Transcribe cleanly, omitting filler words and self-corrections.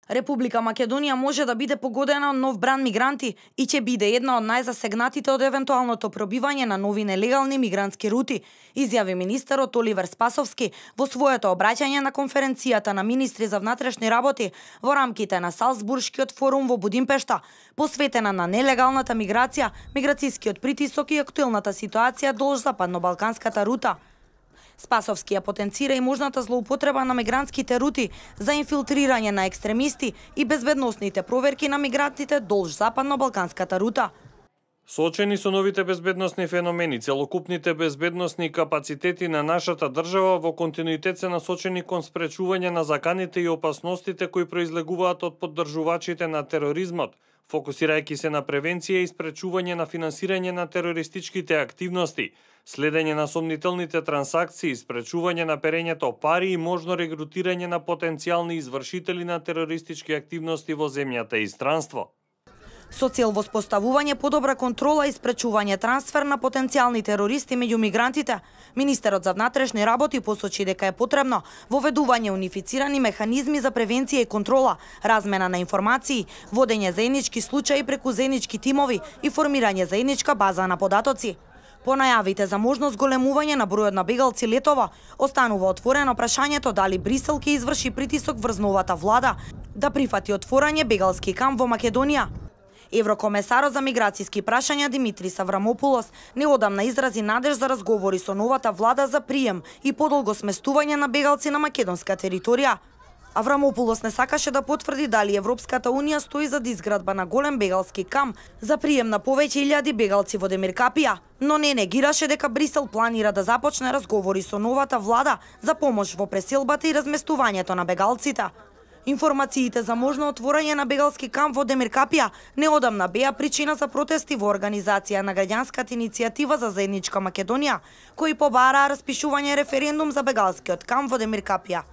Република Македонија може да биде погодена од нов бран мигранти и ќе биде една од најзасегнатите од евентуалното пробивање на нови нелегални мигрантски рути, изјави министерот Оливер Спасовски во своето обраќање на конференцијата на министри за внатрешни работи во рамките на Салцбуршкиот форум во Будимпешта, посветена на нелегалната миграција, миграцијскиот притисок и актуелната ситуација долж западно-балканската рута. Спасовски ја потенцира и можната злоупотреба на мигрантските рути за инфилтрирање на екстремисти и безбедносните проверки на мигрантите долж западно-балканската рута. Соочени со новите безбедносни феномени, целокупните безбедносни капацитети на нашата држава во континуитет се насочени кон спречување на заканите и опасностите кои произлегуваат од поддржувачите на тероризмот, фокусирајќи се на превенција и спречување на финансирање на терористичките активности, следење на сомнителните трансакции, спречување на перењето пари и можно регрутирање на потенцијални извршители на терористички активности во земјата и странство. Со цел воспоставување подобра контрола и спречување трансфер на потенцијални терористи меѓу мигрантите, министерот за внатрешни работи посочи дека е потребно воведување унифицирани механизми за превенција и контрола, размена на информации, водење заеднички случаи преку заеднички тимови и формирање заедничка база на податоци. По најавите за можност големување на бројот на бегалци летово, останува отворено прашањето дали Брисел ќе изврши притисок врз новата влада да прифати отворање бегалски камп во Македонија. Еврокомесарот за миграцијски прашања Димитрис Аврамопулос неодамна изрази надеж за разговори со новата влада за прием и подолго сместување на бегалци на македонска територија. Аврамопулос не сакаше да потврди дали Европската унија стои за изградба на голем бегалски камп за прием на повеќе илјади бегалци во Демиркапија, но не негираше дека Брисел планира да започне разговори со новата влада за помош во преселбата и разместувањето на бегалците. Информациите за можно отворање на бегалски камп во Демиркапија неодамна беа причина за протести во организација на граѓанската иницијатива за заедничка Македонија, кои побараа распишување референдум за бегалскиот камп во Демиркапија.